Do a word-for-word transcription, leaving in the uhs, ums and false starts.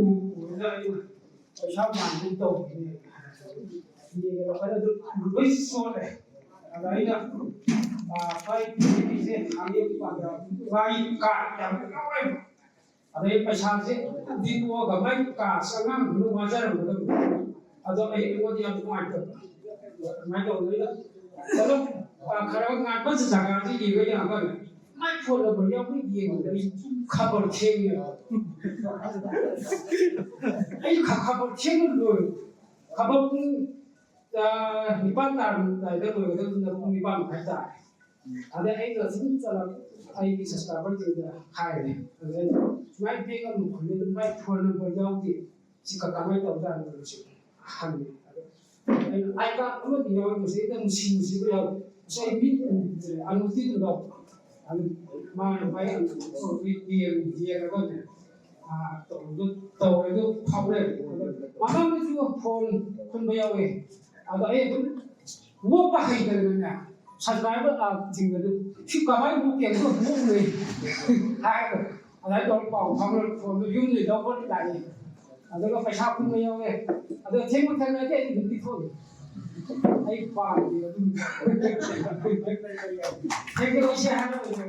ꯎ-, ꯎꯔꯒ ꯑꯩꯅ ꯄꯩꯁꯥ ꯃꯥꯟꯒꯨꯝ ꯇꯧꯕꯅꯦ꯫ ꯌꯦꯡꯉꯦ, ꯑꯩꯈꯣꯏꯅ ꯑꯗꯨ ꯂꯣꯏ ꯆꯣꯠꯂꯦ꯫ ꯑꯗ ꯑꯩꯅ, ꯑ, ꯈ꯭ꯋꯥꯏ ꯄꯤꯛꯄꯤꯁꯦ ꯍꯥꯡꯉꯦ ꯗꯨꯀꯥꯟꯗ꯫ ꯃꯥꯒꯤ ꯀꯥꯔꯗ ꯌꯥꯝ ꯌꯥꯎꯋꯦ꯫ ꯑꯗꯩ ꯄꯩꯁꯥꯁꯦ ꯗꯤꯟꯗꯣꯛꯑꯒ ꯃꯥꯏ ꯀꯥꯔꯗꯁꯦ ꯑꯉꯥꯡꯗꯨꯅ ꯋꯥꯖꯔꯝꯒꯗꯕꯅꯤ꯫ ꯑꯗꯣ ꯑꯩ, ꯑꯩꯉꯣꯟꯗ ꯌꯥꯝ ꯅꯨꯡꯉꯥꯏꯇꯕ꯫ ꯑꯗꯨꯃꯥꯏꯅ ꯇꯧꯗꯅ ꯑꯗꯨꯝ, ꯑ, ꯈꯔ ꯉꯥꯛꯄ ꯖꯒꯥꯁꯤ ꯌꯦꯡꯕ ꯌꯥꯕ꯫ ꯃꯥꯏ ꯐꯣꯟ ꯅꯝꯕꯔ ꯌꯥꯎꯕ ꯌꯦꯡꯕꯗ ꯑꯩ ꯈꯕꯔ ꯊꯦꯡꯉꯦꯕ꯫ ꯑꯩ ꯈ-, ꯈꯕꯔ ꯊꯦꯡꯅ ꯂꯣꯏ꯫ ꯈꯕꯔ ꯄꯨꯡ, ꯑ, ꯅꯤꯄꯥꯟ ꯇꯥꯔꯝꯗꯥꯏꯗ ꯂꯣꯏꯒꯗꯕꯗꯨꯅ ꯄꯨꯡ ꯅꯤꯄꯥꯟ ꯃꯈꯥꯏ ꯇꯥꯔꯦ꯫ ꯑꯗꯩ ꯑꯩꯅ ꯁꯨꯝ ꯆꯠꯂꯒ ꯑꯩꯒꯤ subscriberꯁꯤꯡꯗ ꯍꯥꯏꯔꯦ꯫ ꯑꯗꯩ ꯁꯨꯃꯥꯏꯅ bag ꯑꯃ ꯈꯨꯜꯂꯦ, ꯑꯗꯨ ꯃꯥꯏ ꯐꯣꯟ ꯅꯝꯕꯔ ꯌꯥꯎꯗꯦ꯫ ꯁꯤ ꯀ-, ꯀꯃꯥꯏꯅ ꯇꯧꯖꯥꯠꯅꯣ ꯁꯤ ꯍꯪꯉꯦ꯫ ꯑꯗꯣ ꯑꯩꯅ I card ꯑꯃꯗꯤ ꯌꯥꯎꯔꯝꯕꯁꯦ ꯍꯦꯛꯇ ꯅꯨꯡꯁꯤ ꯅꯨꯡꯁꯤꯕ ꯌꯥꯎꯋꯦ꯫ ꯉꯁꯥꯏ ꯃꯤꯠ ꯎꯗ꯭ꯔꯦ, ꯑꯅꯨꯗꯤ ꯑꯗꯨꯝ ꯌꯥꯎꯕ꯫ ꯑꯗꯨ ꯃꯥꯅ ꯃꯥꯏ ꯑꯅꯨꯗꯤ ꯌꯦꯡ-, ꯌꯦꯡꯉꯒꯅꯦ, ꯑꯥ, ꯇꯧꯔꯒ ꯇꯧꯔꯦ, ꯑꯗꯨ ꯐꯥꯎꯔꯦ꯫ ꯑꯗꯣ ꯃꯃꯥꯡꯗꯁꯨ ꯐꯣꯟ ꯈꯨꯟꯕ ꯌꯥꯎꯋꯦ꯫ ꯑꯗꯣ ꯑꯩ ꯑꯗꯨꯝ ꯅꯣꯛꯄ ꯍꯩꯇꯗꯅꯅꯦ, subscriber ꯁꯤꯡꯗ ꯑꯗꯨꯝ "ꯁꯤ ꯀꯃꯥꯏꯅ ꯅꯣꯛꯀꯦ? ꯑꯝꯇ ꯅꯣꯛꯎꯅꯦ" ꯍꯥꯏꯔꯒ ꯑꯗꯨꯃꯥꯏꯅ ꯇꯧꯔ ꯄꯥꯎ ꯐꯥꯎꯅꯔ ꯐꯣꯟꯗꯣ ꯌꯨꯝꯗ ꯂꯧꯕ ꯂꯥꯛꯑꯦ꯫ ꯑꯗꯨꯒ ꯄꯩꯁꯥ ꯄꯨꯟꯕ ꯌꯥꯎꯋꯦ꯫ ꯑꯗꯣ ꯊꯦꯡꯕ ꯊꯦꯡꯅꯗꯦ, ꯑꯩ ꯑꯗꯨꯝ ꯄꯤꯊꯣꯛꯑꯦ꯫ ꯑꯩ ꯄꯥꯝꯗꯦ ꯑꯗꯨꯝ꯫ ꯊꯦꯡꯅꯔꯣꯏꯁꯦ ꯍꯥꯏꯔꯒ